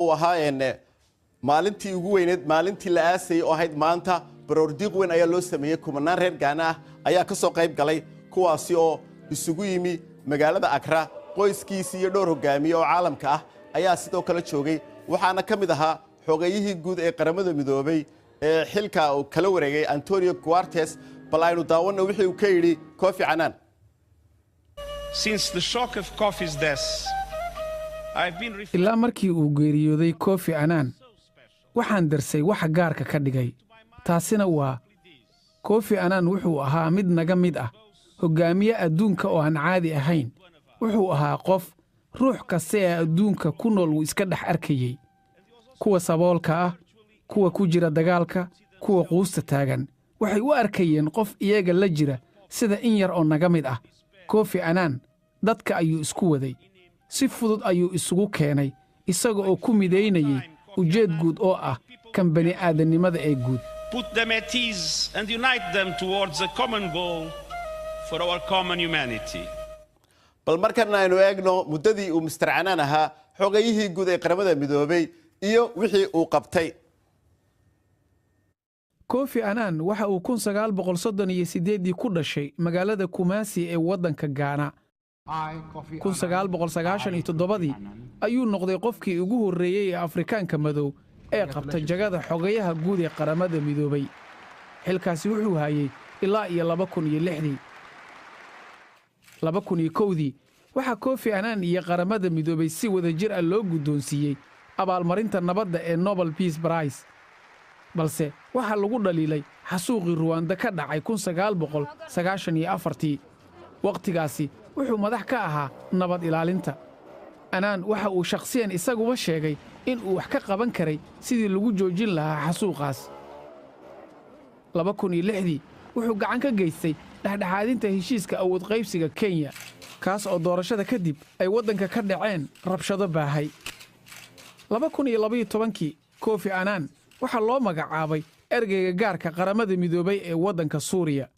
Uu ahaa maalintii ugu weyneed, maalintii la aasayay oo ahayd maanta, baroordiiq weyn ayaa loo sameeyey. Kumanaan reer Gaana ah ayaa ka soo qayb galay, kuwaasi oo isugu yimi magaalada Akra. Qoyskiisii iyo dhowr hogaamiye oo caalamka ah ayaa sidoo kale joogay, waxaana ka mid ahaa xogeyihii guud ee Qaramada Midoobay ee xilka uu kala wareegay, Antonio Guterres. Bal aynu daawanna wixii uu ka yidhi Kofi Annan. Since the shock of Kofi's death, I've been Ilaa markii uu geeriyooday Kofi Annan, waxaan darsay waxa gaarka ka dhigay. Taasina waa Kofi Annan wuxuu ahaa mid naga mid ah, hoggaamiye adduunka oo aan caadi ahayn. Wuxuu ahaa qof ruux kasta ee adduunka ku nool uu iska dhex arkayey, kuwa saboolka ah, kuwa ku jira dagaalka, kuwa quusta taagan. Waxay u arkayeen qof iyaga la jira, sida in yar oo naga mid ah. Kofi Annan dadka ayuu isku waday, si fudud ayuu isugu keenay, isaga oo ku midaynayay ujeed guud oo ah kan bani'aadannimada ee guud. put them at ease and unite them towards a common goal for our common humanity. Bal markana aynu eegno muddadii uu Mister Annan ahaa xogeyihii guud ee Qaramada Midoobay iyo wixii uu qabtay. Kofi Annan waxa uu 1938-dii ku dhashay magaalada Kumaasi ee waddanka Gaana. 1997-dii ayuu noqday qofkii ugu horreeyey ee Afrikaanka madow ee qabta jagada xogayaha guud ee Qaramada Midoobay. Xilkaasi wuxuu hayey ilaa iyo 2006-dii. 2001-dii waxaa Kofi Annan iyo Qaramada Midoobay si wada jir ah loo guddoonsiiyey abaalmarinta nabadda ee Nobel Peace Prize, balse waxaa lagu dhaliilay xasuuqii Ruwaanda ka dhacay 1994-tii. Wakhtigaasi wuxuu madax ka ahaa nabad ilaalinta. Annan waxa uu shakhsiyan isaguba sheegay in uu wax ka qaban karay sidii lagu joojin lahaa xasuuqaas. 2006-dii wuxuu gacan ka geystay dhexdhexaadinta heshiiska awood qaybsiga Kenya, kaas oo doorashada kadib ay waddanka ka dhaceen rabshado baahay. 2012-kii Kofi Annan waxaa loo magacaabay ergeyga gaarka Qaramada Midoobay ee waddanka Suuriya.